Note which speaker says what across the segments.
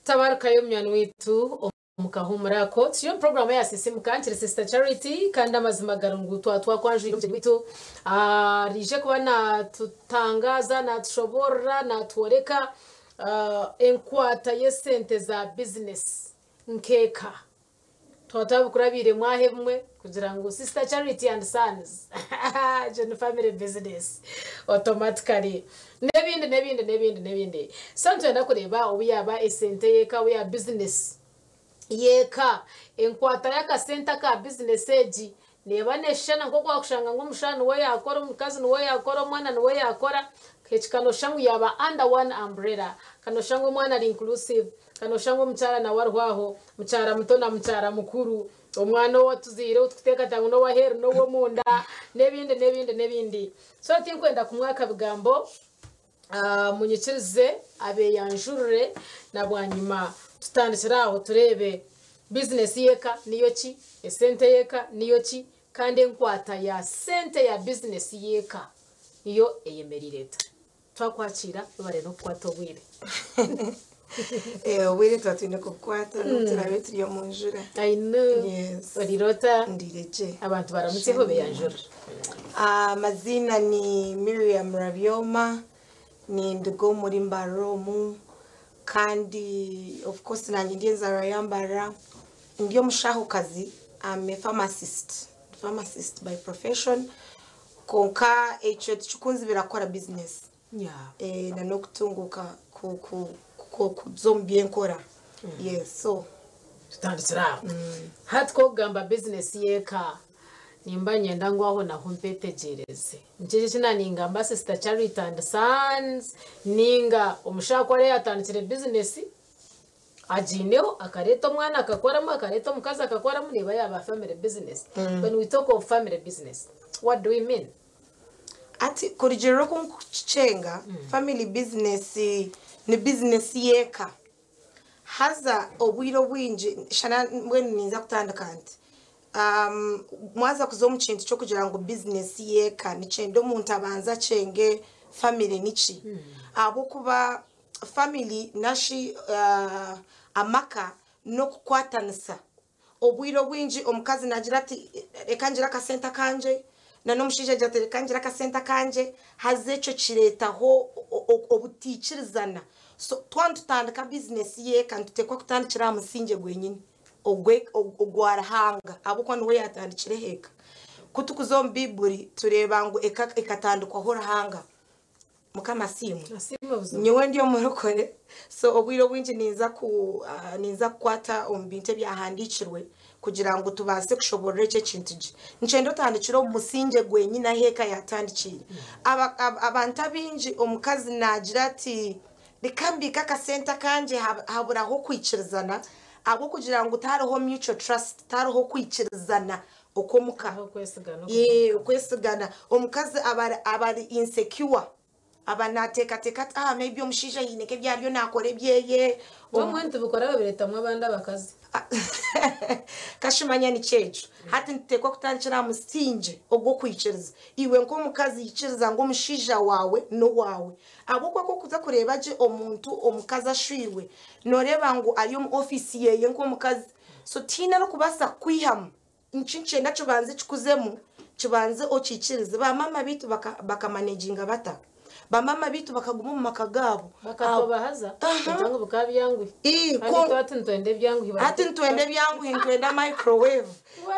Speaker 1: Tabarukayo munywani waitu omu kahuumuro ako. Turi omu puroguraamu eya Sisiimuka, nkiri Sister Charity kandi amazima gari ngu twaba twakwanjwire omugyenyi waitu araije kuba naatutangaaza, naatushoboorora, naatworeka enkwata y'esente za bizinesi nk'eka. Twaba twabikurabiiremu aha ebimwe kugira ngu Sister Charity and Sons egyo ni family business automatically n'ebindi n'ebindi n'ebindi n'ebindi. So nitwenda kureeba obu yaaba esente y'eka obu yaaba business y'eka enkwata y'akasente aka business egi neeba neeshushana nk'oku waakushanga ngu omushaija niwe yaakora, omukazi niwe yaakora, omwana niwe yaakora, eki ka nooshusha ngu yaaba under one umbrella, ka nooshusha ngu omwana ari inclusive. Ka nooshusha ngu omukyara nawe ariho aho, mukyara muto na mukyara mukuru, omwana ou tuzaire ou turikuteekateeka ngu n'ow'aheeru n'ow'omunda, n'ebindi n'ebindi n'ebindi. So tinkwenda kumwaka bigambo, munyikirize abeeyanjurire na bwanyima tutandikire aho tureebe bizinesi y'eka niyo ki, esente y'eka niyo ki, kandi enkwata ya sente ya bizinesi y'eka yo eyemereire eta. Twakwakiira webare n'okukwata obwire.
Speaker 2: Eh, obwire tuba twine kubukwata n'obu turaabe turi omu njura.
Speaker 1: I know.
Speaker 2: Yes.
Speaker 1: Oriire ota?
Speaker 2: Ndiire gye.
Speaker 1: Abantu baramutseho beyanjurire.
Speaker 2: Amaziina ni Miriam Rabyoma, ninduga omuri Mbarara omu kandi of course naanye ndi enzaarwa ya Mbarara. Ndi omushahokazi, I'm a pharmacist, pharmacist by profession. Kwonka ekyo tikikunzibira kukora bizinesi na n'okutunguuka kuza omu by'enkora. Yes, so.
Speaker 1: Tutandikire aho. Hati ku orikugamba bizinesi y'eka, nimba niinyenda ngu aho naho mpeetegyereze. Niki eki naaba ningamba Sister Charity and Sons nainga omushaho ku araabe yaatandikire bizinesi, Agiineho akareeta omwana akakoramu, akareeta omukazi akakoramu neeba yaaba family business. When we talk of family business, what do we mean?
Speaker 2: Hati kurugiirira oku nkukikyenga, family business ni business y'eka. Haza obwire obwingi shana mbwenu ninza kutandika nti, mwaza kuza omu kintu ky'okugira ngu business y'eka nikyenda omuntu abanze akyenge family niki. Ahabw'okuba Family nashi amaka n'okukwatanisa. Obwire obwingi omukazi nagira ati reka ngire akasente akangye na n'omushaija agira ati reka ngire akasente akangye haza ekyo kireetaho obutaikirizana. So twaba nitutandika bizinesi y'eka nituteekwa kutandikira aha musingye gwenyini ogwa Ruhanga ahabw'okuba niwe yaatandikireho eka. Ku turikuza omu Baiburi tureeba ngu eka ekatandikwaho Ruhanga. Mukama asiimwe.
Speaker 1: Asiimwe buzima.
Speaker 2: Nyowe ndi omurokore so obwire obwingi ninza ku ah, ninza kukwata omu bintu ebyahandiikirwe kugira ngu tubaase kushoboorora eki ekintu gye. Nikyenda otandikire omu musingye gwenyini ahu eka yaatandikiire. Aba- ab- Abantu abaingi omukazi naagira ati reka mbiike akasente akangye hab- haburaho okwikirizana ahabw'okugira ngu tihariho mutual trust, tihariho okwikirizana okw'omuka.
Speaker 1: Hariho okwesigana
Speaker 2: Yee, okwesigana. Omukazi aba ari aba ari insecure. Aba naateekateeka ati, ah maybe omushaija haine nk'ebi ariyo naakora ebyeye.
Speaker 1: Obumwe nitubikora babireetamu abandi abakazi.
Speaker 2: Kashimanya nikyo ekyo. Hati nituteekwa kutandikira aha musingye ogw'okwikiriza. Iwe nk'omukazi ikiriza ngu omushaija waawe n'owaawe. Ahabw'okuba ku orikuza kureeba gye omuntu omukazi ashwirwe, nooreeba ngu ari omu ofiisi yeeye nk'omukazi. So tihaine arikubaasa kukwihamu. Niki nikyenda kibanze kikuzemu, kibanze okiikirize. Ba maama baitu bakamanejinga bata? Ba maama baitu bakaguma omu maka gaabo.
Speaker 1: Bakatoba haza kugira ngu bikaba byanguhi. Kandi itwe hati nitwenda ebyanguhi.
Speaker 2: Hati nitwenda ebyanguhi, nitwenda microwave.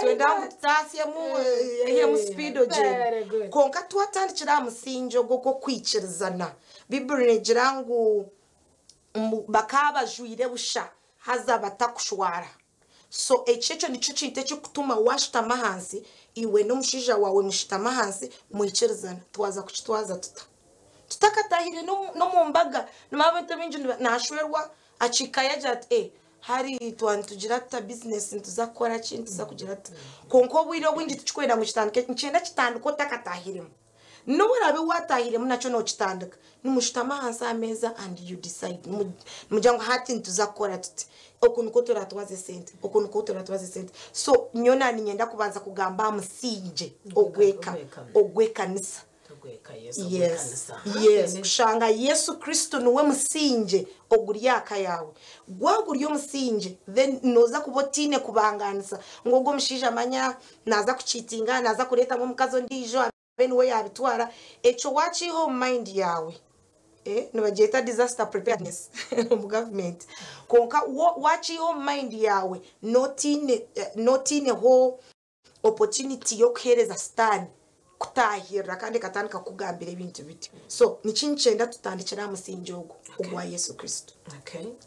Speaker 2: Twenda ngu tutasyemu, eihemu speed ogyende. Kwonka twatandikira aha musingye ogwo ogw'okwikirizana, Baiburi neegira ngu bakaba bajwaire busha haza batakushwara. So eki ekyo nikyo kintu ekirikutuma waashutama ahansi, iwe n'omushaija waawe mushutame ahansi mwikirizana, twaza kukitwaza tuta? Tutakataahire n'omu mbaga. Nimanya abantu abaingi naashwerwa akihikayo agira ati ee hari twaba nitugira tuta bizinesi nituza kukora ki, nituza kugira tuta? Kwonka obwire obwingi tikikwenda ngu kitandike, nikyenda kitandike otakataahiremu. N'obu oraabe waataahiremu nakyo nookitandika, nimushutama ahansi aha meeza and you decide. Nimugira ngu hati nituza kukora tuti, oku nikwo turaatwaze esente, oku nikwo turaatwaze esente. So nyowe naaba niinyenda kubanza kugamba aha musingye ogw'eka, ogw'ekanisa.
Speaker 1: Ogw'eka, yes,
Speaker 2: Yes,
Speaker 1: ogw'ekanisa.
Speaker 2: yes.
Speaker 1: Okay,
Speaker 2: Kushanga Yesu Kristo niwe musingye oguri aka yaawe. Gwaba guri omusingye, then nooza kuba otiine kubangaanisa ngu ogu omushaija manya naaza kucheatinga, naaza kureetamu omukazi ondiijo abe niwe yaabitwara. Ekyo waakiiha omu mind yaawe, nibagyeta disaster preparedness omu government. Kwonka waakiiha omu mind yaawe, nootiine nootiineho opportunity y'okuheereza Sitaane kutaahirira kandi ekatandika kukugambira ebintu bityo. So nikyo nikyenda tutandikire aha musingi ogu ogwa Yesu Kristo.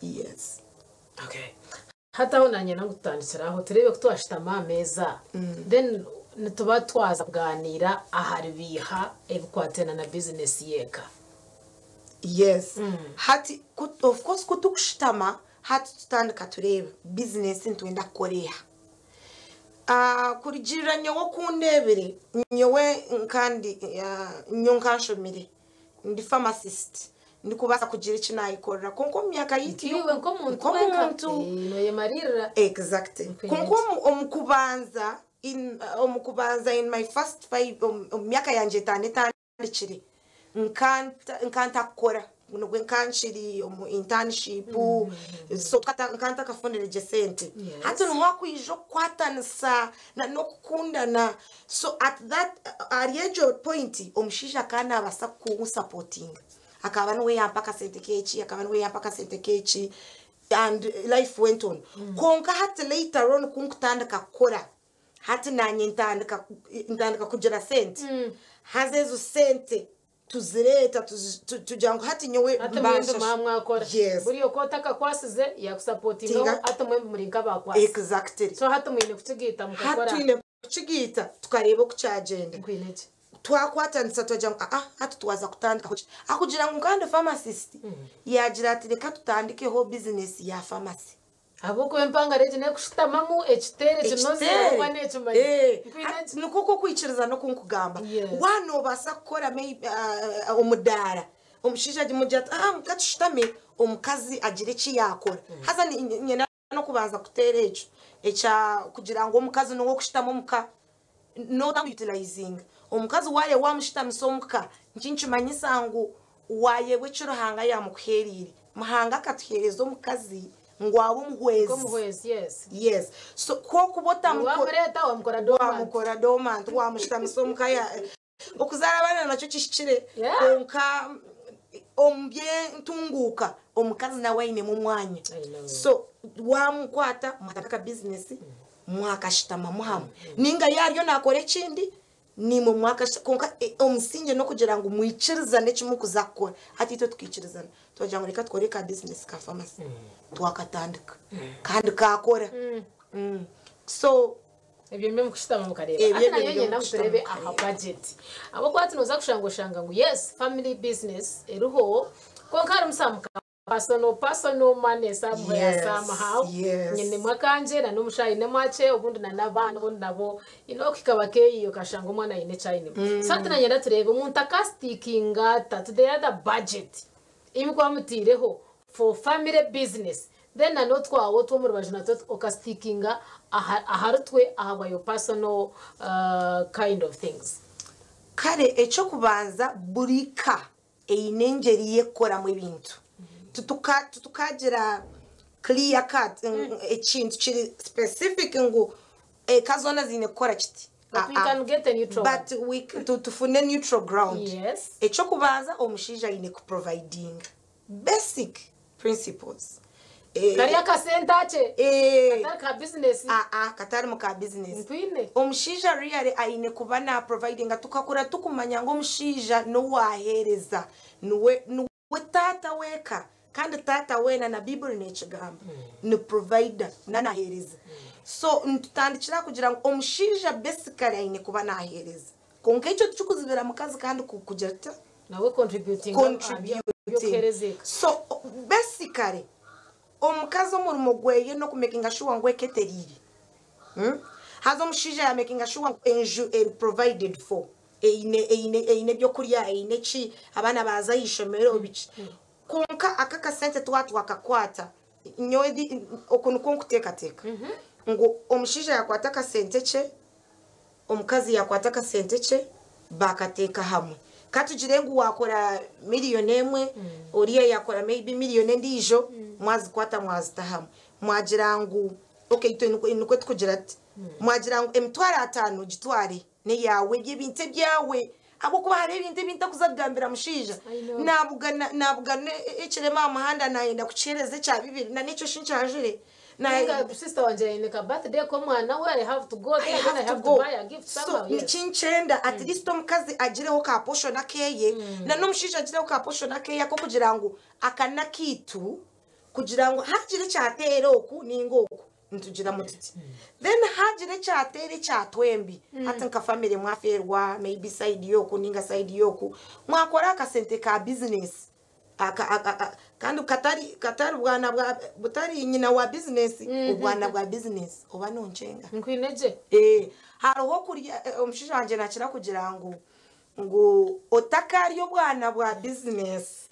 Speaker 2: Yes.
Speaker 1: Okay. Hati aho naanye ngu tutandikire aho, tureebe ku twashutama aha meeza, then nituba twaza kugaaniira ahari biiha ebikwatana na bizinesi y'eka.
Speaker 2: Yes. Hati of course ku tukushutama hati tutandika tureeba bizinesi nitwenda kukora eha. Kurugiirira nyowe oku ndeebire, nyowe nkandi nyowe nkanshomire, ndi pharmacist, ndikubaasa kugira eki naayekorera, kwonka omu myaka yaitu
Speaker 1: Iwe nk'omuntu wenka
Speaker 2: nk'omuntu
Speaker 1: noyemariirira.
Speaker 2: Exactly.
Speaker 1: Nkwine
Speaker 2: Kwonka omu kubanza in my first 5, omu myaka yangye 5 etandikire, nkantakukora nibwe nkankiri omu internship, so nkantakafunire gye sente. Hati niho hakwija okukwatanisa n'okukundana. So at that, ahari egyo point, omushaija akaba nabaasa kunsupportinga, akaba niwe yampa akasente keki, akaba niwe yampa akasente keki, and life went on. Kwonka hati later on kunkutandika kukora, hati nanye ntandika kugira sente, haza ezo sente tuzireeta, tugira ngu hati nyowe
Speaker 1: Hati mwembi mwamwakora.
Speaker 2: Yes.
Speaker 1: Buri oku otakakwasize yakusupportingaho. Hati mwembi muri nk'abakwasi.
Speaker 2: Exactly.
Speaker 1: So hati mwine kukigiita
Speaker 2: Hati
Speaker 1: mukakora.
Speaker 2: twine kukigiita tukareeba oku kyagenda.
Speaker 1: Nkwine ki?
Speaker 2: Twakwatanisa twagira ngu hati twaza kutandikaho ki, akugira ngu kandi pharmacist yagira ati reka tutandikeho bizinesi ya pharmacy.
Speaker 1: Ahabw'okuba empangare egi nekushutamamu ekitere kinozire.
Speaker 2: Ekitere.
Speaker 1: Kuba nekimanya. Nkwine ki?
Speaker 2: Nikwo kwokwikiriza n'okunkugamba. Waanobaasa kukora maybe, omudaara, omushaija agimugira ati muka tushutame, omukazi agira eki yaakora. Haza nyenda n'okubanza kuteera ekyo ekya kugira ngu omukazi niwe okushutama omuka, notamutilizinga omukazi. Waare wamushutamisa omuka, nkinkimanyisa ngu wayebwa eki Ruhanga yamukuheeriire. Muhanga akatuheereza omukazi ngu abe omuhwezi.
Speaker 1: Nk'omuhwezi, yes.
Speaker 2: Yes, so kwokuba
Speaker 1: Wamureta wamukora dormant.
Speaker 2: Wamukora dormant, wamushutamisa omuka. Okuzaara abaana nakyo kihikire, kwonka omu byentunguuka omukazi nawe ainemu omwanya.
Speaker 1: I know.
Speaker 2: So wamukwata mwatandika akabizinesi, mwakashutamamu hamwe, ninga yaryo nakora ekindi, nimwe mwakashita. Kwonka omusingye n'okugira ngu mwikirizane eki mukuza kukora. Hati itwe tukiikirizana twagira ngu reka tukore ka bizinesi ka pharmacy, twakatandika kandi kakora. So
Speaker 1: Ebyo nibyo mukushutama mukareba.
Speaker 2: Ebyo
Speaker 1: Ate nayo
Speaker 2: nibyo
Speaker 1: nyenda
Speaker 2: mukushutama
Speaker 1: turebe
Speaker 2: mukareba.
Speaker 1: aha budget, ahabwokuba hati noza kushanga oshanga ngu yes, family business eriho, konka harimu some personal money somewhere, somehow. Nyinemu akanje na n'omushaija ainemu akye, obundi na n'abaana obundi nabo okuhika bakeeyiya, okashanga omwana aine ekyayinemu. So hati nanyenda turebe omuntu akastickinga ata to the other budget ey'okuba mutiireho for family business, then na n'otwawe otw'omu rubaju natwo okastickinga ahari twe ahabwa your personal kind of things.
Speaker 2: Kare ekyokubanza, buri ka eine engeri y'ekukoramu ebintu. Tutukagira clear cut ekintu kiri specific ngu eka zoona ziine kukora kiti.
Speaker 1: But we can get a neutral one.
Speaker 2: But we tufune neutral ground. Ekyokubanza, omushaija aine kuprovidinga basic principles.
Speaker 1: Kariya akasente akye katari ka business.
Speaker 2: Katari mu ka business.
Speaker 1: Nkwine.
Speaker 2: Omushaija really aine kuba na providinga. Tukakura tukumanya ngu omushaija niwaheereza, niwe taata weka, kandi taata weena na Bibuli nekigamba ni provider, nanaheereza. So nitutandikira kugira ngu omushaija basically aine kuba naheereza, konka ekyo tikikuzibira mukazi kandi kugira ta
Speaker 1: Nawe contributing
Speaker 2: contributing.
Speaker 1: Byokuheereza eka.
Speaker 2: So basically omukazi omurimo gweye n'okumakinga sure ngu eka eteriire. Haza omushaija yamakinga sure ngu enju eri provided for, eine ebyokurya, eine ki, abaana baza ah'ishomero, biki. Konka aka kasente twa twakakwata, nyowe oku nikwo nkuteekateeka ngu omushaija yakwata akasente kye, omukazi yakwata akasente kye, bakateeka hamwe. Katugire ngu wakora 1 million, oriya yakora maybe 1 million endiijo, mwazikwata mwazita hamwe, mwagira ngu okay, itwe nikwe tukugira ati, mwagira ngu 500,000 gitware neyawe, ebyebintu ebyawe, ahabwokuba hariho ebintu ebintakuza kugambira mushaija.
Speaker 1: I know.
Speaker 2: Nabugana ekirema aha muhanda, nayenda kukihereza ekya bibiri na nekyo shinkyajire.
Speaker 1: Ninga sister wanje aine ka birthday k'omwana we, I have to go
Speaker 2: I
Speaker 1: there, then I
Speaker 2: have to
Speaker 1: have to
Speaker 2: go.
Speaker 1: buy a gift
Speaker 2: So
Speaker 1: somehow, yes.
Speaker 2: nikinkyenda at least omukazi agireho ka portion akeye, na n'omushaija agireho ka portion akeye akokugira ngu akana kiitu, kugira ngu hagire ekyateera oku ninga oku nitugira mututi, then hagire ekyateera ekyatwembi. Hati nka family mwafeerwa maybe side yoku ninga side yoku, mwakora akasente ka business kandi katari bwana bwa butari nyina wa business, obwana bwa business oba nonkyenga.
Speaker 1: Nkwine gye.
Speaker 2: Hariho kurya, omushaija wangye nakira kugira ngu otakarya obwana bwa business,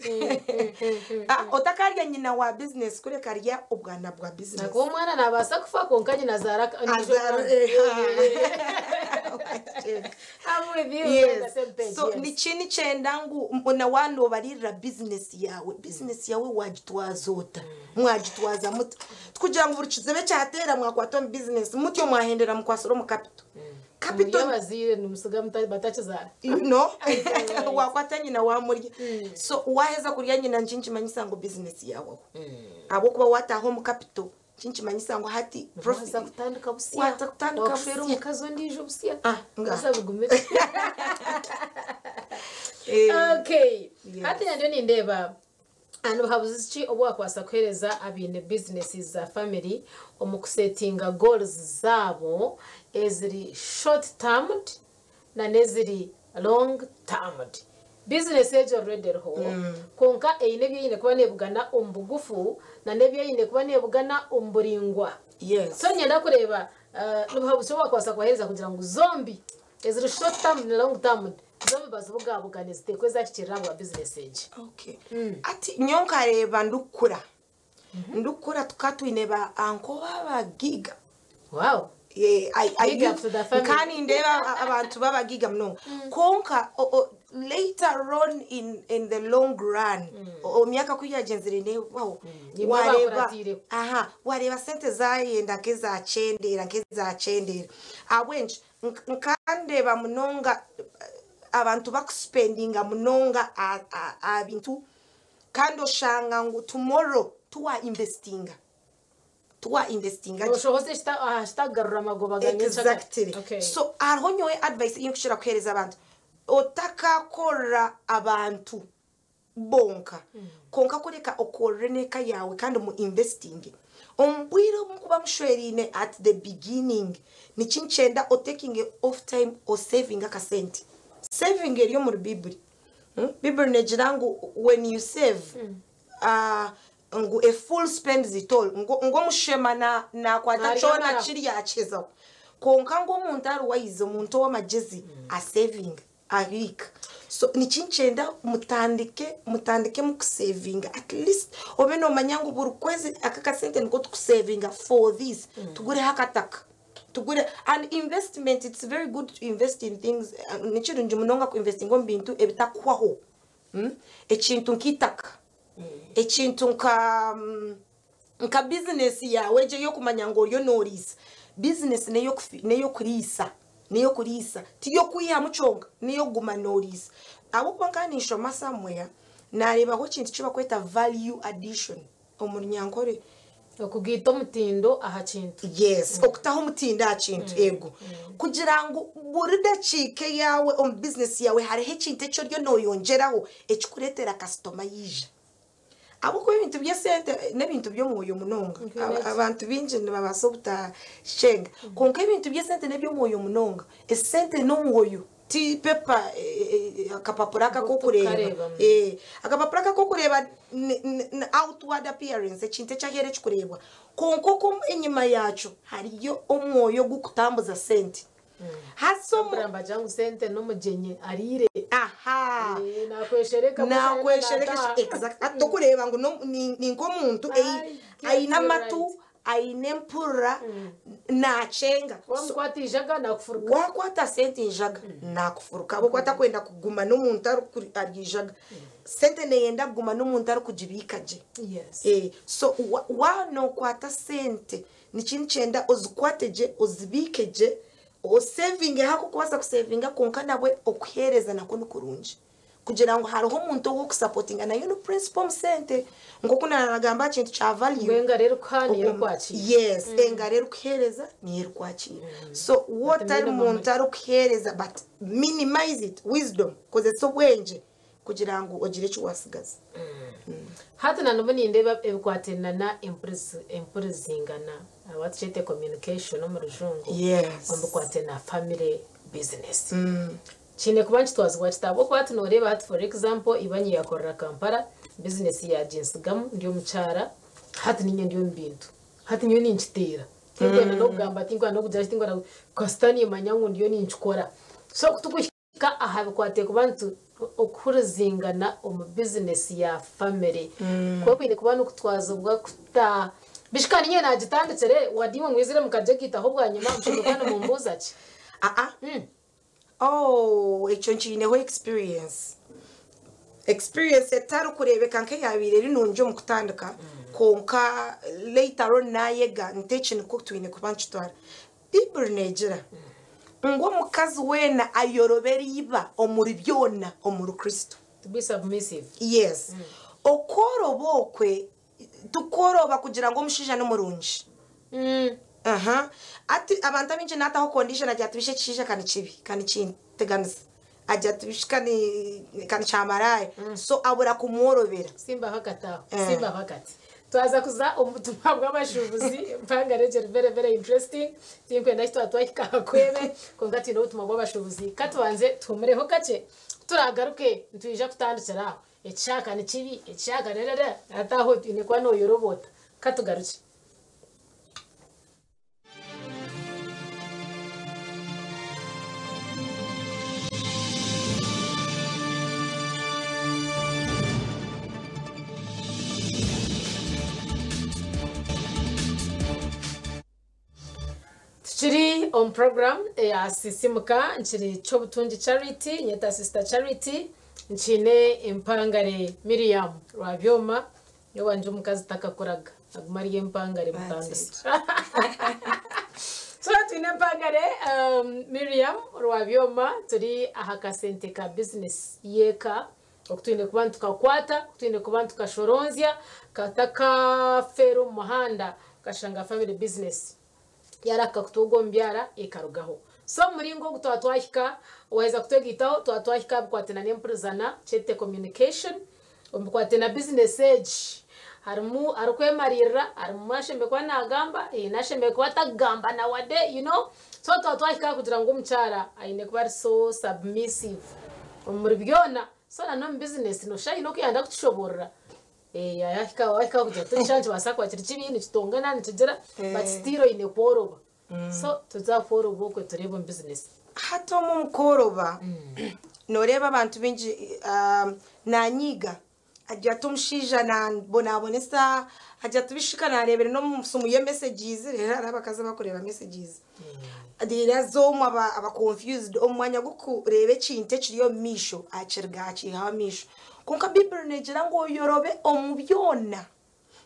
Speaker 2: otakarya nyina wa business, kureka rya obwana bwa business.
Speaker 1: Nakuba omwana nabaasa kufa, konka nyina azaara.
Speaker 2: Azaara,
Speaker 1: I'm with you on the
Speaker 2: Yes.
Speaker 1: same page.
Speaker 2: So
Speaker 1: yes.
Speaker 2: nikini kyenda ngu mbona wanobarira business yawe, business yawe wagitwaza ota, mwagitwaza muta, kugira ngu buri kizibu ekyateera mwakwata omu business mutyo mwahendera mukwasira omu capital.
Speaker 1: Muri
Speaker 2: Capital
Speaker 1: abaziire nimusiga batakizaara.
Speaker 2: You know, wakwata nyina wamurya, so waheza kurya nyina, nkinkimanyisa ngu business yaweho, ahabwokuba wataha omu capital, kinkimanyisa ngu hati
Speaker 1: waza kutandika busya.
Speaker 2: Waza kutandika
Speaker 1: Wakushwera
Speaker 2: busya.
Speaker 1: omukazi ondiijo busya.
Speaker 2: Ah, nga.
Speaker 1: Waza bigumire. Okay.
Speaker 2: Yes.
Speaker 1: Hati nandiyo nindeeba hano, habuze ki obu wakwasa kuheereza abaine bizinesi za family omu kusetinga goals zaabo eziri short termed na n'eziri long termed? Bizinesi egyo already eriho, konka eine ebyeine kuba nebugana omu bugufu na n'ebyeine kuba nebugana omu buringwa. So nyenda kureeba nibuhabuzi obu wakwasa kubaheereza kugira ngu zombi, eziri short term na long term, zombi bazibugabugane, zitekwe zakikirira bwa bizinesi egi.
Speaker 2: Okay, ati nyo nkareba ndukura tukatwine ba uncle b'abagiga.
Speaker 1: Big up to the family.
Speaker 2: Kandi ndeba abantu b'abagiga munonga, konka later on in the long run, omyaka kuyagenzire nebaho,
Speaker 1: Nimwe
Speaker 2: wareba
Speaker 1: bakuratiireho.
Speaker 2: Aha, wareba sente zayenda nkezacendera abwenki. Nkandeba munonga abantu bakuspendinga munonga a bintu, kandi oshanga ngu tomorrow tuwa investinga, tuwa investinga.
Speaker 1: Oshohoze shitagarura amagoba ga nyenkyakare.
Speaker 2: Exactly. So hariho nyowe advice eyinkushobora kuheereza abantu: otakakora abantu bonka, konka kureka okorere n'eka yawe kandi mu investing omu bwire obukuba mushwerine. At the beginning, nikinkyenda otaking off time o saving akasente. Saving eri omuri Bibuli. Bibuli negira ngu when you save, ngu a fool spends it all, ngu omushema nakwata
Speaker 1: Narya
Speaker 2: kyona
Speaker 1: amara.
Speaker 2: Kiri yakizaho, konka ngu omuntu ari wise, omuntu ow'amagezi, asavinga, abiika. So nikinkyenda mutandike mukusavinga, at least obe nomanya ngu buri kwezi aka kasente niko tukusavinga for this, tugureho akataka, tugure. And investment, it's very good to invest in things. Nikirungi munonga kuinvestinga omu bintu ebitakuhwaho. Ekintu nk'itaka, ekintu nka bizinesi yawe egyo ey'okumanya ngu oriyo nooriisa bizinesi, neyokuriisa, tiyokwihamu kyonka, neyokuguma nooriisa, ahabwokuba nka ninshoma somewhere, nareebaho ekintu kibakweta value addition omu Runyankore.
Speaker 1: Okugiita omutindo aha kintu.
Speaker 2: Yes, okutaho omutindo aha kintu ego, kugira ngu buri dakiika yawe omu bizinesi yawe hariho ekintu eki oriyo noyongyeraho ekikureetera kasitoma yiija, ahabwokuba ebintu by'esente n'ebintu by'omwoyo munonga. Abantu bingi nibabaasa obutashenga, konka ebintu by'esente n'eby'omwoyo munonga. Esente n'omwoyo, ti pepa, akapapura aka kokureeba.
Speaker 1: Tukareeba.
Speaker 2: Akapapura aka kokureeba ni outward appearance, ekintu ekyaheera ekikureebwa, konka oko enyima yakyo hariyo omwoyo gukutambuza sente hasi
Speaker 1: Kuramba ngu sente n'omugyenyi ariire. Nakweshereka.
Speaker 2: Nakweshereka, exact. Ati tokureeba ngu ni nk'omuntu
Speaker 1: Ai,
Speaker 2: aine
Speaker 1: get
Speaker 2: amatu.
Speaker 1: right.
Speaker 2: Aine empurura, naakyenga.
Speaker 1: Wamukwata eijaga nakufuruka.
Speaker 2: Wakwata sente eijaga nakufuruka ahabw'okuba takwenda kuguma n'omuntu ari eijaga. Sente neyenda kuguma n'omuntu arikugibiika gye.
Speaker 1: Yes.
Speaker 2: So waaba nokwata sente nikyo nikyenda ozikwate gye, ozibiike gye, osevinge haku orikubaasa kusevinga kwonka nabwe okuheereza nakwo nikurungi. Kugira ngu hariho omuntu ow'okusapotinga nayo ni principle omu sente. Nk'oku naanagamba aha kintu kya value.
Speaker 1: Ngu engaro erikuha niyo erikwakiira.
Speaker 2: Yes, engaro erikuheereza niyo erikwakiira. So waaba otari muntu arikuheereza but minimize it, wisdom, kozesa obwengye kugira ngu ogire eki waatsigaza.
Speaker 1: Hati na n'obu nindeeba ebikwatiraine na empurizingana, oba tukyete communication omu rujungu, omu bikwatiraine na family business. Kiine kuba nikitwazibwa kita? Ahabw'okuba hati nooreeba hati for example ibanyi yaakorera Kampala, bizinesi yaagintsigamu ndi omukyara, hati niinye ndi omu bintu. Hati nyowe ninkiteera. Tinkwenda n'okugamba, tinkwenda n'okugira ki, tinkwenda kasita niimanya ngu ndiyo ninkikora. So ku turikuhika aha bikwataine kuba nitu okuhurizingana omu bizinesi ya famire, kuba kwine kuba nikutwazibwa kuta? Bishika niinye naagitandikire, wade imwe mwizire mukagyegaitaho bwanyima, mushemereire kuba nimumbuuza ki?
Speaker 2: Aa. Oh, ekyo nkiineho experience. Experience etarikureebeka nk'eyaabaire eri nungi omu kutandika, kwonka later on naayega nti eki nikwo twine kuba nikitwara. Baiburi neegira ngu omukazi weena ayorobere iba omuri byona omuri Kristo.
Speaker 1: To be submissive.
Speaker 2: Yes. Okworoba okwe Tikworoba kugira ngu omushaija ni murungi. Aha. Hati abantu abaingi naataho condition agira ati bisha ekishaija ka ni kibi, ka nikinteganisa. Agira ati bisha ka ni ka ni kya maraaya. So abura kumworobera.
Speaker 1: Simbaho akati aho, simbaho akati. Twaza kuza omu butumwa bw'abashuubuzi, mpangare egyo eri very very interesting, tinkwenda ki twaba twahika aha kwebe, kwonka twine obutumwa bw'abashuubuzi. Ka tubanze tuhumureho kakye, ku turaagaruke nitwija kutandikira aho. Ekishaka ni kibi, ekishaka rerere, hati aho oine kuba nooyoroba ota? Ka tugarukye. Tukiri omu program eya Sisimuka nkiri Kyobutungi Charity, nyeta Sister Charity, nkiine empangare Miriam Rwabyoma, nyowe wangye omukazi takakuraga aguma ari empangare mutandisa. So twine empangare Miriam Rwabyoma turi aha kasente ka business y'eka oku twine kuba nitukakwata, oku twine kuba nitukashoronzya katakafeera omu muhanda okashanga family business yaraka kutuuga omu byara ekarugaho. So omu muringo ogu twaba twahika, waheza kutwegaitaho, twaba twahika aha bikwataine n'empurizana, kyete communication, omu bikwataine na business egi, harimu arikwemariirira, harimu ashemereire kuba naagamba, haine ashemereire kuba atakugamba na wade, you know. So twaba twahika aha kugira ngu omukyara aine kuba ari so submissive omuri byona, so na n'omu business noshusha haine oku yayenda kukishoboorora. Yahika wahika kugira oti ekishushani nikibaasa kuba kiri kibi nikitongana nikigira but still oine kworoba. So tuze aha kworoba okwe tureebe omu bizinesi.
Speaker 2: Hati omu omu kworoba nooreeba abantu baingi naanyiiga agira ati omushaija nambonabonesa agira ati bishika naareebire n'omu simu ye messages reero hariho abakazi abarikureeba messages reero haza omwe aba confused omu mwanya gw'okureeba ekintu ekiri omu maisho akiriga akiihaho amaisho. Kwonka Baiburi neegira ngu oyorobe omu byona.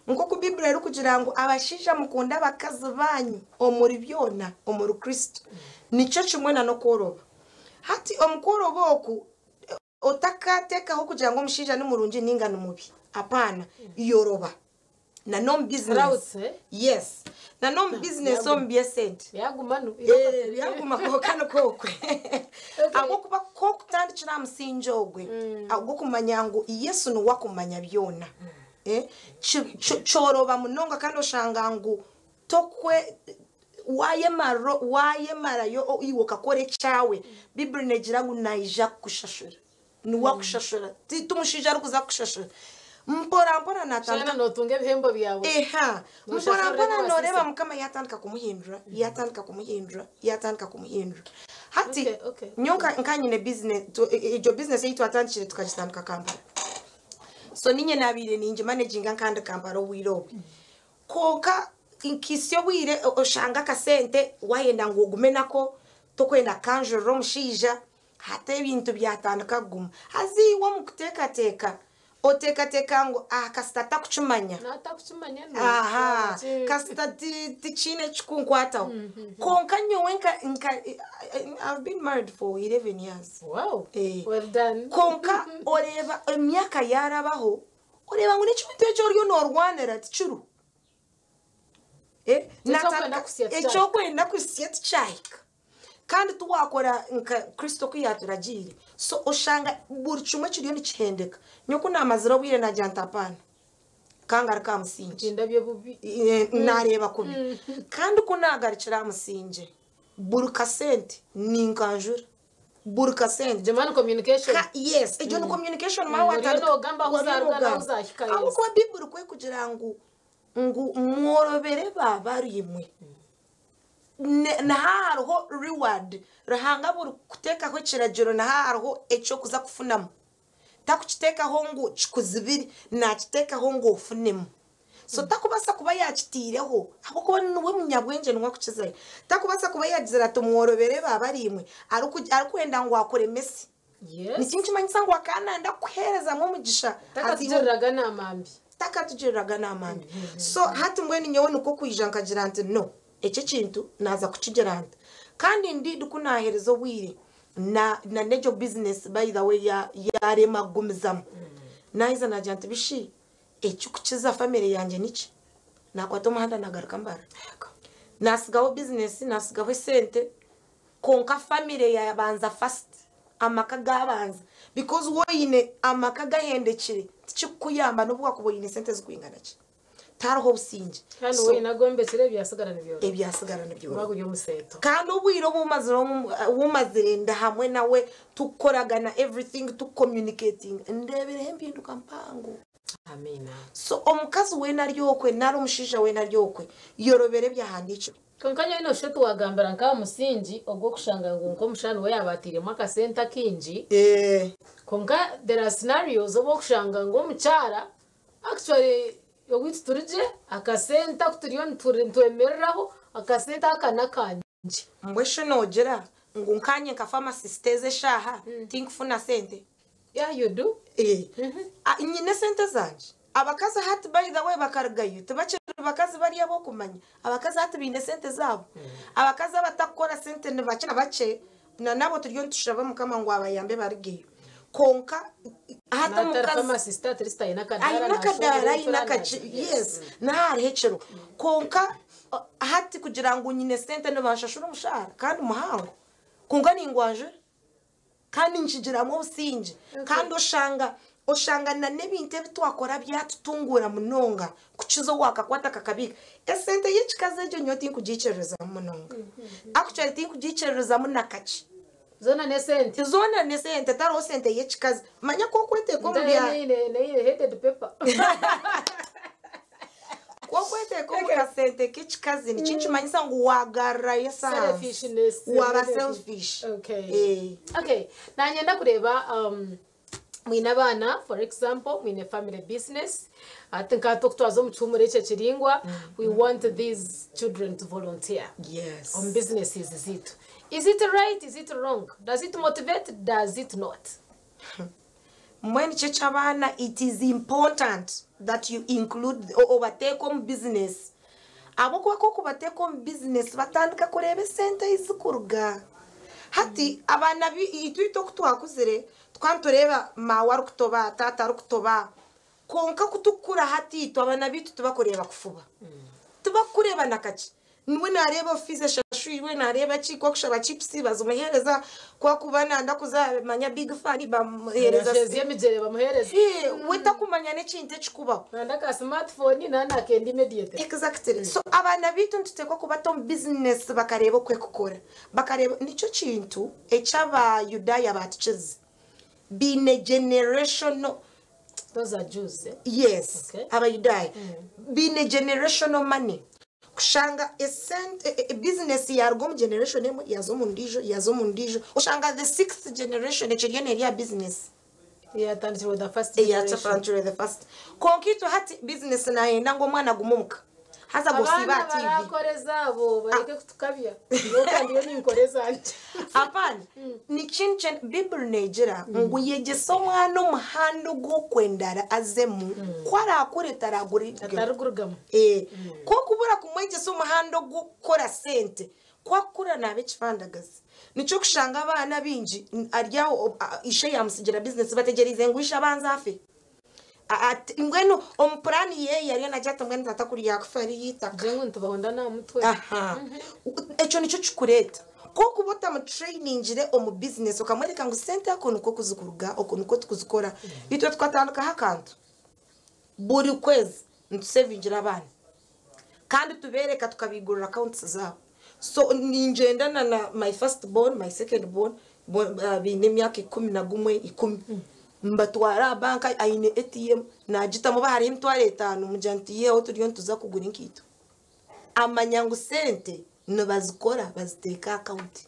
Speaker 2: Nk'oku Baiburi erikugira ngu abashaija mukunde abakazi baanyu omuri byona omuri Kristo. Nikyo kimwe n'okworoba. Hati omu kworoba oku, otakateekaho kugira ngu omushaija ni murungi nainga ni mubi. Apaana. Yoroba. Na n'omu bizinesi. Yes. Na n'omu bizinesi omu by'esente.
Speaker 1: Byaguma nu.
Speaker 2: Eh, byaguma kwonka nikwo okwe. Ahabw'okuba ku okutandikira aha musingye ogwe, ogw'okumanya ngu Yesu niwe akumanya byona, eh, ki- ki- kyoroba munonga kandi oshanga ngu tokwe wayemarira wayemarayo o- iwe okakora ekyawe, Baiburi neegira ngu naija kukushashura. Niwe akushashura, ti ti mushaija arikuza kukushashura. Mpora mpora natandika.
Speaker 1: Shana notunga ebihembo byawe.
Speaker 2: Eha, mpora mpora noreeba Mukama yatandika kumuhindura, yatandika kumuhindura, yatandika kumuhindura. Hati nyowe nka nyine business, egyo business ei twatandikire tukagitandika Kampala. So ninye nabaire ningi managinga nka ndi Kampala obwire obwe. Kwonka Nkihitsya obwire oshanga akasente wayenda ngu ogume nako tokwenda kukanjurira omushaija hati ebintu byatandika kuguma. Haza iwe omu kuteekateeka oteekateeka ngu aha kasita atakukimanya.
Speaker 1: Natakukimanya
Speaker 2: Aha, kasita tikiine ekikunkwataho. Kwonka nyowe nka nka I've been married for 11 years.
Speaker 1: Wow.
Speaker 2: Eh.
Speaker 1: Well done.
Speaker 2: Kwonka oreeba emyaka yaarabaho oreeba ngu n'ekintu eki oriyo noorwanira tikiriho.
Speaker 1: Ekyokwenda kuhitsya tikyahika.
Speaker 2: Ekyokwenda kuhitsya tikyahika. Kandi tiwaakora nka Kristo oku yaaturagiire. So oshanga buri kimwe kiriyo nikihendeka. Nyowe ku naamazire obwire naagira nti apaana, ka ngaruke aha musingye.
Speaker 1: Tindabye bubi.
Speaker 2: Naareeba kubi. Kandi ku naagarukire aha musingye, buri kasente ninkanjura. Buri kasente.
Speaker 1: Demand communication.
Speaker 2: Ka, yes, egyo ni communication mm.
Speaker 1: Oriyo noogamba ahu zaaruga n'ahu zaahika, yes.
Speaker 2: Ahabw'okuba Baiburi ku erikugira ngu ngu mworobere baabariimwe, niha hariho reward. Ruhanga buri kuteekaho ekiragiro niha hariho eky'okuza kufunamu. Takukiteekaho ngu kikuzibire, naakiteekaho ngu ofunemu. So takubaasa kuba yaakitaireho ahabw'okuba niwe munyabwengye niwe akukizayo. Takubaasa kuba yaagizire ati mworobere baabariimwe arikwenda ngu akuremese.
Speaker 1: Yes.
Speaker 2: Niki nikimanyisa ngu akaba nayenda kukuheerezamu omugisha.
Speaker 1: Takatugiriraga naama mbi.
Speaker 2: Takatugiriraga naama mbi. So hati mbwenu nyowe nikwo kwija nkagira nti no, eki ekintu naaza kukigira nta. Kandi indeed ku naaheereza obwire na na n'egyo business by the way ya yaarema kugumizamu. Naaheza naagira nti bishi ekirikukiza family yangye niki? Naakwata omuhanda naagaruka Mbarara. Naatsigaho business, naatsigaho esente. Kwonka family yabanza first, amaka gabanza because waaba oine amaka gahendekire tikikukuyamba nobu wakuba oine sente zirikwingana ki, tihariho obusingye.
Speaker 1: Kandi
Speaker 2: So
Speaker 1: weena agombekire ebyasigara nibyoroba.
Speaker 2: Ebyasigara nibyoroba.
Speaker 1: Guba guri omuseeto.
Speaker 2: Kandi obwire obu mazire obu mazire ndi hamwe nawe tukukoragana everything tukucommunicatinga ndeebireho empinduka mpango.
Speaker 1: Amiina.
Speaker 2: So omukazi weena ari okwe nari omushaija weena ari okwe yorobera ebyahandiikirwe.
Speaker 1: Kwonka nyowe noshusha oti wagambira nk'aha musingi ogw'okushanga ngu nk'omushaija niwe yaaba atairemu akasente akaingi, kwonka there are scenarios obu orikushanga ngu omukyara actually owaitu turi gye, akasente aku turiyo nitwemereraho, akasente aka n'akangye.
Speaker 2: Mbwenu shi noogira ngu nkaanye nka pharmacist ezi eshaaha tinkufuna sente?
Speaker 1: Yeah you do.
Speaker 2: Nyine esente zangye. Abakazi hati by the way bakarugayo tibakiri bakazi bari ab'okumanya. Abakazi hati baine esente zaabo. Abakazi abatakukora sente ni bakye na bakye na nabo turiyo nitushaba Mukama ngu abayambe barugeyo. Kwonka hati
Speaker 1: Naatari
Speaker 2: omukazi
Speaker 1: pharmacist at least aine akadaara
Speaker 2: aine
Speaker 1: naashohora
Speaker 2: akadaara aine
Speaker 1: entura
Speaker 2: akaki
Speaker 1: naagye.
Speaker 2: yes naha hariho ekiro. Kwonka hati kugira ngu nyine sente nibanshashura omushaara kandi muhango kwonka ningwanjura. Kandi nikigiramu obusingye. Kandi oshanga oshanga na n'ebintu ebi twakora byatutunguura munonga kukiza owaakakwata akakabiika. Esente y'ekikazi egyo nyowe tinkugiikiririzamu munonga. Actually tinkugiikiririzamu na kakye.
Speaker 1: Zoona n'esente.
Speaker 2: Zoona n'esente tihariho sente y'ekikazi. Manya ku okweteeka omu bya.
Speaker 1: N'eine headed paper.
Speaker 2: Ku okweteeka omu kasente k'ekikazi nikinkimanyisa ngu waagarurayo esaasi.
Speaker 1: Selfishness.
Speaker 2: Waaba selfish.
Speaker 1: Okay.
Speaker 2: Eh.
Speaker 1: Okay. Nanyenda kureeba mwine abaana for example mwine family business hati nka hati okutwaza omu kihumuro eki ekiringwa we want these children to volunteer
Speaker 2: Yes.
Speaker 1: omu businesses zaitu. Is it right? Is it wrong? Does it motivate? Does it not?
Speaker 2: Mbwenu kyo eky'abaana it is important that you include obateeke omu business ahabw'okuba ku orikubateeka omu business batandika kureeba esente ahi zirikuruga. Hati abaana itwe itwe oku twakuzire tukaba nitureeba maawe arikutoba, taata arikutoba kwonka ku turikukura hati itwe abaana baitu tibakureeba kufuba, tibakukureeba na kakye. Niwe naareeba fiizi eshashwirwe, naareeba ki, ku arikushaba chipusi bazimuheereza, ku arikuba nayenda kuza manya big fan bamuheereza.
Speaker 1: Ashezya emigyere bamuheereza.
Speaker 2: We takumanya n'ekintu ekirikubaho.
Speaker 1: Nayenda ka smartphone naaba naakenda immediately.
Speaker 2: Exactly. So abaana baitu nituteekwa kubata omu bizinesi bakareeba oku erikukora. Bakareeba nikyo kintu eki Abayudaaya baatukize. Baine generational.
Speaker 1: Those are Jews, eh?
Speaker 2: Yes,
Speaker 1: Okay.
Speaker 2: Abayudaaya. Baine generational money. Kushanga esente, bizinesi yaaruga omu generation emwe yaaza omu ndiijo, yaaza omu ndiijo, oshanga the sixth generation ekiriyo neeri aha bizinesi.
Speaker 1: Eyaatandikirwe the first generation.
Speaker 2: Eyaatandikirwe the first. Kwonka itwe hati bizinesi naayenda ngu omwana agume omuka. Haza gosiiba
Speaker 1: Abaana
Speaker 2: aha TV.
Speaker 1: barakora ezaabo bareke kutukabya. Nyowe kandi yo ninkora ezangye.
Speaker 2: Apana. Nikyo nikyo Bibuli neegira ngu yegyesa omwana omuhanda ogu orikwenda azemu, ku araakure taragurigemu.
Speaker 1: Atarigurugamu.
Speaker 2: Ku orikubura kumwegyesa omuhanda ogw'okukora sente, ku akukura naaba ekifandagazi. Nikyo orikushanga abaana baingi ari aho ishe yaamutsigira bizinesi bategyereize ngu ishe abanze afe. Mbwenu omu puraani ye ariyo naagira ati mbwenu tata kuri yaakufa ririya eitaka.
Speaker 1: Ogire ngu nitubahonda n'aha mutwe.
Speaker 2: Ekyo nikyo kikureeta. Ku orikuba otamutureyiningyire omu bizinesi okamworeka ngu sente oku nikwo kuzikuruga, oku nikwo tukuzikora. Itwe tukatandikaho akantu, buri kwezi nitusevingira abaana kandi tubeereka tukabaigurira akawunti zaabo. So ningyenda na my first born, my second born baine emyaka 11, 10. Mbatwara aha banka aine ATM naagitamu oba hariho 50,000 mugira nti yihaho turiyo nituza kugura enkaito. Amanya ngu sente nibazikora baziteeka aha akawunti.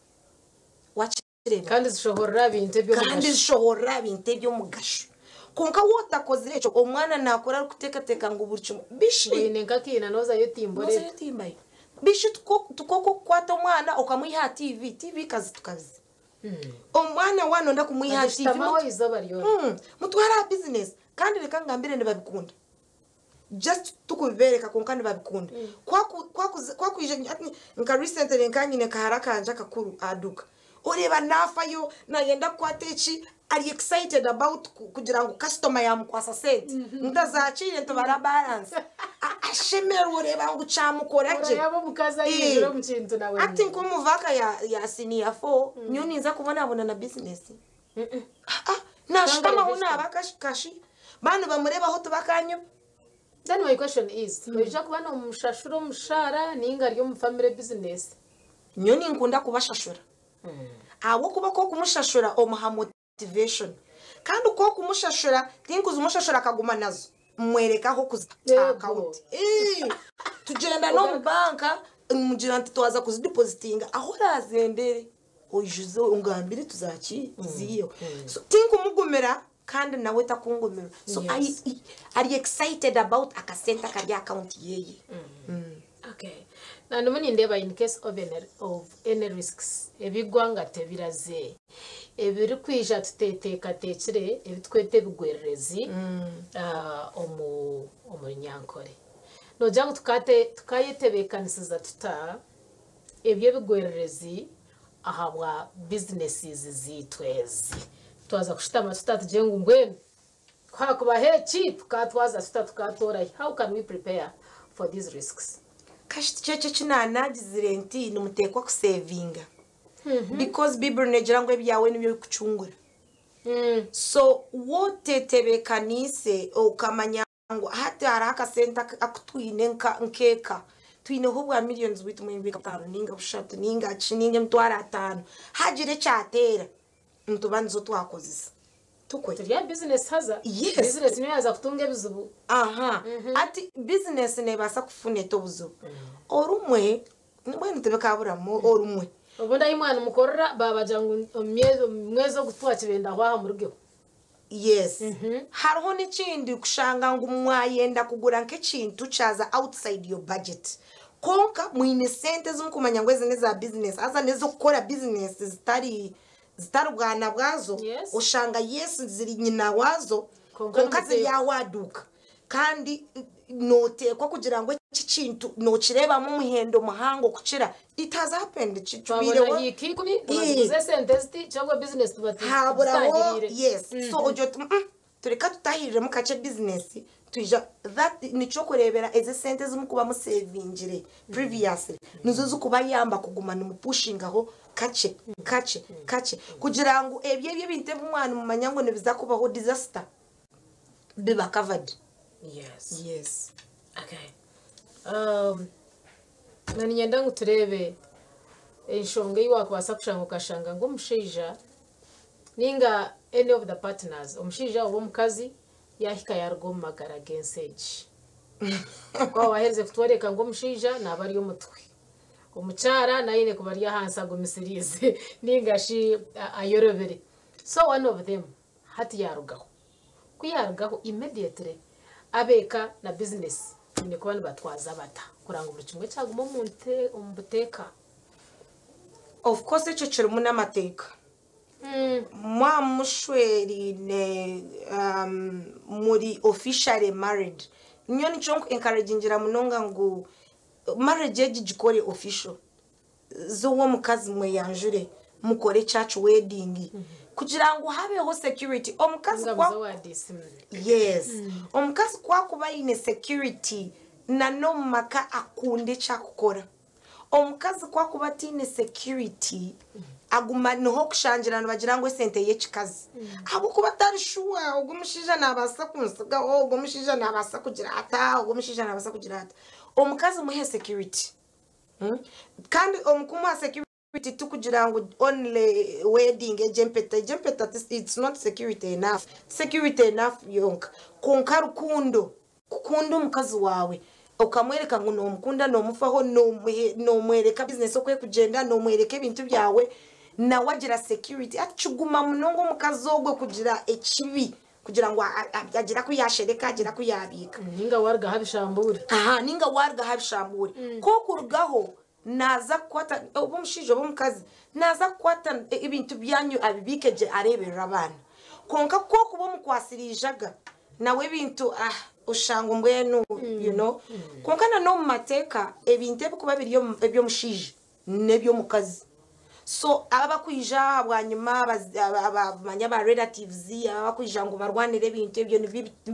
Speaker 2: Wakireeba?
Speaker 1: Kandi zishohorera aha bintu eby'omugasho.
Speaker 2: Kandi zishohorera aha bintu eby'omugasho. Kwonka waaba otakozire ekyo, omwana naakura arikuteekateeka ngu buri kimwe bishi.
Speaker 1: Oine nk'akaina noozayo otimba oreeta.
Speaker 2: Noozayo otimbayo. Bishi tikwo kukwata omwana okamwiha aha TV, TV kazi tukazi. Omwana waaba nooyenda kumwiha aha TV,
Speaker 1: Agishutamaho eizooba ryona.
Speaker 2: Mutware aha bizinesi. Kandi reka ngambire nibabikunda. Just tikubibeereka kwonka nibabikunda. Ku akwija nka recently nka nyine kahara kangye akakuru aha duuka. Oreeba naafayo naayenda kukwata eki ari excited about kugira ngu customer yaamukwasa sente. Ntazakiire nitubara balance. Ashemererwa oreeba ngu kyamukora gye.
Speaker 1: Orayaba omukazi ayinjira omu kintu nawe.
Speaker 2: Ati nk'omuvaaka ya senior four, nyowe ninza kubonabona na bizinesi. Naashutamaho naaba kashi. Baana nibamureebaho tibakanyeba.
Speaker 1: Then my question is, noija kuba nomushashura omushaara ninga ari omu family business?
Speaker 2: Nyowe ninkunda kubashashura. Ahabw'okuba ku okumushashura omuha motivation. Kandi ku okumushashura tinkuzumushashura akaguma nazo. Mwereka aho kuzita account. Tugyenda n'omu banka mugira nti twaza kuzidepositinga aho orazendere oijuze ongambire tuzaki tuziiheho. So tinkumugumira kandi nawe takungumira. So ari excited about akasente akari aha account yeye.
Speaker 1: Okay. Na ndimu nindeeba in case of any risks ebigwanga tebiraze ebirikwija tuteteekateekire ebitweta ebigwererezi omu Runyankore. Noogira ngu tukayetebeekanisiza tuta ebyo ebigwererezi ahabwa businesses ziitu ezi? Twaza kushutama tuta tugire ngu mbwenu hakubaho eki tukatwaza tuta tukatorahi? How can we prepare for these risks?
Speaker 2: Kashi tikyo ekyo eki naanagizire nti nimuteekwa kusevinga. Because Bible neegira ngu ebyawe nibyo bikucungura. So wotetebeekaniise okamanya ngu hati hariho akasente aku twine nk'eka. Twineho obwa millions bwaitu mbwenu 5 ninga 3 ninga ki ninga 50,000. Hagira ekyateera nituba nizo twakozesa. Tukwe.
Speaker 1: Turi aha business haza.
Speaker 2: Yes.
Speaker 1: Business niyo yaaza kutunga ebizibu.
Speaker 2: Ati business neebaasa kufuna eta obuzibu. Orumwe mbwenu tibikaburamu orumwe.
Speaker 1: Obundi ahi mwana mukorera babagira ngu omu mwezi ogu twakibenda hwaha murugeho.
Speaker 2: Yes. Hariho n'ekindi kushanga ngu mwayenda kugura nk'ekintu kyaza outside your budget. Kwonka mwine sente ezimurikumanya ngu ezi n'eza business haza n'ez'okukora business zitari zitari bwana bwazo. Oshanga yes ziri nyina waazo
Speaker 1: Kwonka
Speaker 2: kwonka ziri
Speaker 1: nimuteekwa.
Speaker 2: aha waduuka. Kandi nooteekwa kugira ngu eki kintu nookireebamu omuhendo muhango kukira. It has happened.
Speaker 1: Twabona
Speaker 2: Kibiireho.
Speaker 1: hiika 10 nibaziguza esente ziti kyobwo business tuba
Speaker 2: Haburaho
Speaker 1: tugitangiriire.
Speaker 2: yes. So ogira oti tureka tutahiriremu kakye business twija that nikyo kureebera ezi sente ezimukuba musevingire previously nizo zikubayamba kuguma nimupushingaho kakye kakye kakye kugira ngu ebyo ebyo ebintu ebi mwana mumanya ngu nibiza kubaho disaster biba covered. Yes.
Speaker 1: Okay. Na niinyenda ngu tureebe enshonga ei waakubaasa kushanga okashanga ngu omushaija ninga any of the partners, omushaija oba omukazi yaahika yaaruga omu magara g'ensi egi. Kuba waaherize kutworeka ngu omushaija naaba ari omutwe. Omukyara nawe aine kuba ari ahansi agumisiriize ninga shi ayorobere. So one of them hati yaarugaho. Ku yaarugaho immediately abeeka na business Baine kuba nibatwaza bata kuranga buri kimwe kyaguma omu buteeka?
Speaker 2: Of course ekyo kirimu n'amateeka. Mwamushwerine, muri officially married, nyo nikyo nku encouragingira munonga ngu marriage egi gikore official. Z'owomukazi mweyanjure, mukore church wedding kugira ngu habeho security. Omukazi yes, omukazi kwakuba aine security na n'omu maka akunda ekyakukora. Omukazi kwakuba ataine security, aguma niho okushangira nibagira ngu esente y'ekikazi, ahabwokuba atari sure, ogu omushaija nabaasa kunsigaho, ogu omushaija nabaasa kugira ata, ogu omushaija nabaasa kugira ata. Omukazi muhe security. Kandi omu kumuha security, tukugira ngu only wedding egyo empeta, egyo empeta it's not security enough, security enough yonka. Konka rukundo, kukunda omukazi waawe, okamwereka ngu nomukunda, nomufaho, nomwereka business oku ekugyenda, nomwereka ebintu byawe, nawe agira security. Ati kiguma munonga omukazi ogwe kugira ekibi, kugira ngu agira ku yashereka, agira ku yabiika.
Speaker 1: Ninga warugaho abishambure.
Speaker 2: Aha, ninga warugaho abishambure. Kokurugaho naza kukwata oba omushaija oba omukazi, naza kukwata ebintu byanyu abibiike gye, areeberera abaana. Konka kokuba omukwasira ijaga nawe ebintu, ah, oshanga mbwenu konka na n'omu mateeka ebintu ebikuba biri eby'omushaija n'eby'omukazi. So aba bakwija aha bwanyima, manya ba relatives aba bakwija ngu barwanire ebintu ebyo,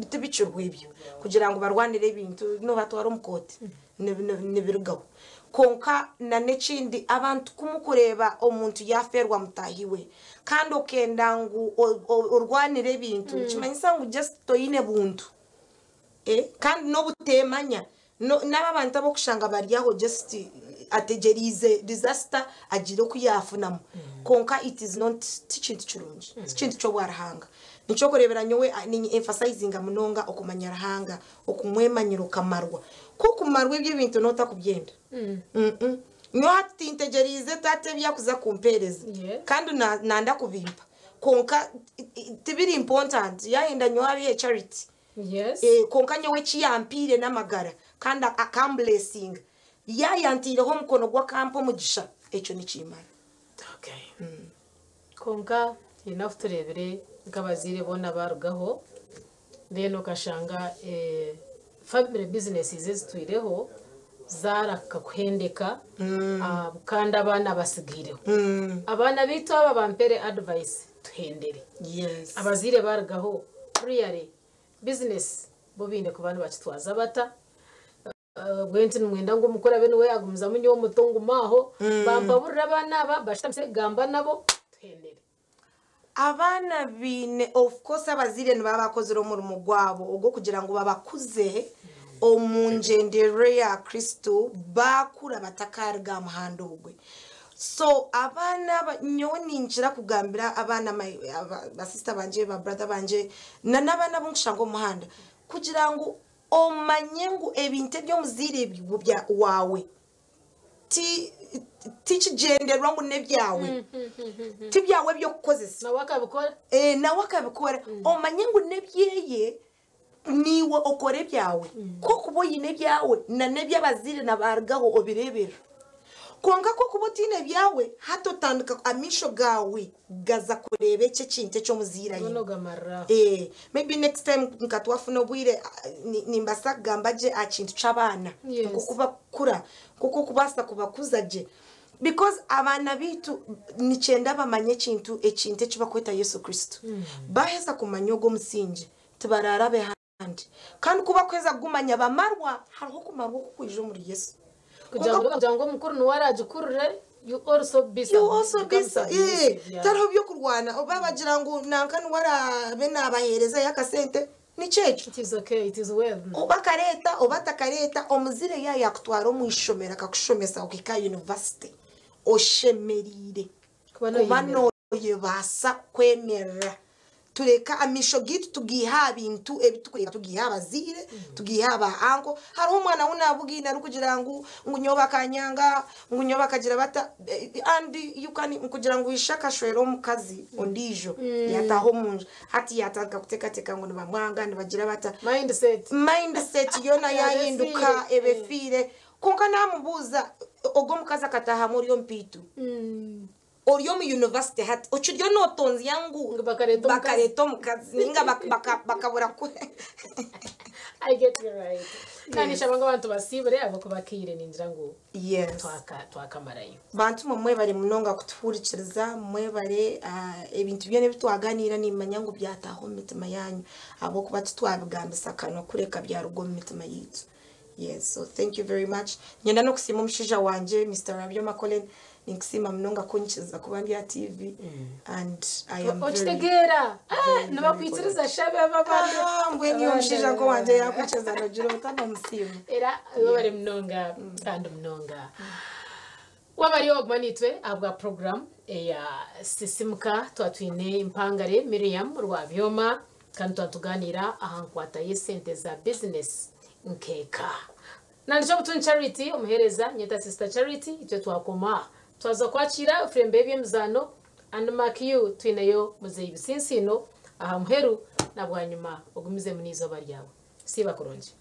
Speaker 2: tibikirwe ebyo kugira ngu barwanire ebintu nobatwara omu kooti, nibirugaho. Konka na n'ekindi, abantu kumukureeba omuntu yaferwa mutahi we kandi okenda ngu orwanire ebintu, kimanyisa ngu just toine buntu. Kandi n'obuteemanya. N'aba abantu abokushanga bari aho just ategeriize disaster agire oku yafunamu. Konka it is not, ti kintu kirungi, ti kintu ky'obwaruhanga. Nikyo kureebera nyowe ni emphasizinga munonga okumanya Ruhanga, okumwemanyira, okamarwa. Kokumarwa ebyo ebintu notakubyenda. Nyowe hati tintegeriize taata ebyakuza kumpereza. Kandi nanda kubimpa, konka tibiri important. Yayenda nyowe abihe charity. Konka nyowe ekiyampiire n'amagara kandi akamblessinga, yayantiireho omukono gw'akampa omugisha, ekyo nikimara.
Speaker 1: Okay. Konka enough turebire nk'abazaire boona barugaho, then okashanga family businesses ezitwireho zaraka kuhendeka, kandi abaana basigaireho. Abaana bitu aba bampere advice, tuhendere. Abazaire barugaho, really business bo biine kuba nibakitwaza bata? Bwenti nimwenda ngu omukuru abe niwe yagumizamu, nyowe omuto ngume aho? Bampaburira abaana aba bashutamise, gamba nabo, tuhendere.
Speaker 2: Abaana biine, of course abazaire nibaba bakozire omurimo gwabo ogw'okugira ngu babakuze omu ngyendero ya Kristo, bakura batakariga aha muhanda ogwe. So abaana nyowe ninkira kugambira abaana, basista bangye, ba brother bangye, na n'abaana ab'onkushanga omu muhanda, kugira ngu omanye ngu ebintu eby'omuzaire bya waawe ti tikigyenderwa ngu n'ebyawe, ti byawe by'okukozesa.
Speaker 1: Nawe akabikora.
Speaker 2: Nawe akabikora. Omanye ngu n'ebyeye, niiwe okora ebyawe. Kokuba oyine ebyawe na n'eby'abazaire nabarugaho obireeberera. Konka kokuba otiine ebyawe, hati otandika amaisho gaawe gaza kureeba ekyo ekintu eky'omuzaire aine.
Speaker 1: Goona ogamariraho.
Speaker 2: Maybe next time nka twafuna obwire, nimbaasa kugamba gye aha kintu ky'abaana, nk'oku bakukura, nk'oku okubaasa kubakuza gye, because abaana biitu nikyenda bamanye ekintu eki bakweta Yesu Kristo. Baheza kumanya ogwo omusingi, tibararabe handi. Kandi ku bakuheza kugumanya, bamarwa. Hariho okumarwa okukwija omuri Yesu.
Speaker 1: Kugira ngu omukuru niwe aragikurire, you also be
Speaker 2: You also be
Speaker 1: become submissive, yeah.
Speaker 2: Tariho by'okurwana oba bagira ngu nanka niwe arabe nabaheereza yakasente, nikyo ekyo.
Speaker 1: It is okay, it is well.
Speaker 2: Oba akareeta oba atakareeta, omuzire ya yakutwara omu ishomero akakushomesa okahika university, oshemerire
Speaker 1: kuba
Speaker 2: kuba
Speaker 1: noyemerera.
Speaker 2: Noyebaasa kwemerera. Tureka amaisho gaitu tugaihe aha bintu ebi turikureeba, tugaihe aha bazaire, tugaihe aha ba anko. Hariho omwana ou naabugaine arikugira ngu ngu nyowe bakanyanga, ngu nyowe bakagira bata, and you can kugira ngu ishe akashwera omukazi ondiijo yaataaha omu nju, hati yaatandika kuteekateeka ngu nibamwanga, nibagira bata.
Speaker 1: Mindset.
Speaker 2: Mindset yoona
Speaker 1: Eba
Speaker 2: yaahinduka,
Speaker 1: efiire.
Speaker 2: eba efiire. Kwonka naamubuuza, ogwo omukazi akataahamu ori omupiitu? Ori omu yunivasite hati okiriyo nootonzya ngu
Speaker 1: Ngu bakareeta omukazi.
Speaker 2: bakareeta omukazi nainga bak- baka- bakabura ku
Speaker 1: I get you right. Kandi nshaba ngu abantu basiibure ahabw'okuba akaire ningira ngu
Speaker 2: Yes.
Speaker 1: twaka twakamarayo.
Speaker 2: Bantu mwe mwebare munonga kutuhurikiriza, mwebare ah, ebintu byona ebi twaganiira nimmanya ngu byataaha omu mitima yaanyu ahabw'okuba titwabigambisa kanwa kureka byaruga omu mitima yaitu. Yes, so thank you very much. Nyenda n'okusiima omushaija wangye Mister Rabyoma Colin, ninkusiima munonga kunyikiriza kuba ndi aha TV and I am very
Speaker 1: Okitegeera? Ah,
Speaker 2: very, very
Speaker 1: nibakwikiriza shabe aba abandi.
Speaker 2: Ah, mbwenu iwe omushaija nk'owangye yakwikiriza nogira ota nomusiima.
Speaker 1: Era webare munonga kandi munonga. Wabari oguma naitwe ahabwa program eya Sisimuka twatwine Mpangare Miriam Rwabyoma kandi twatuganira aha nkwata y'esente za business nk'eka. Nandikye obutungi Charity omuheereza nyeta Sister Charity itwe twakoma aha twaza kwakiira efurembe y'eby'emizaano and mark you twineyo Muzeeyi Bisinsiino aha muheru na bwanyima ogumizemu n'eizooba ryawe. Siiba kurungi.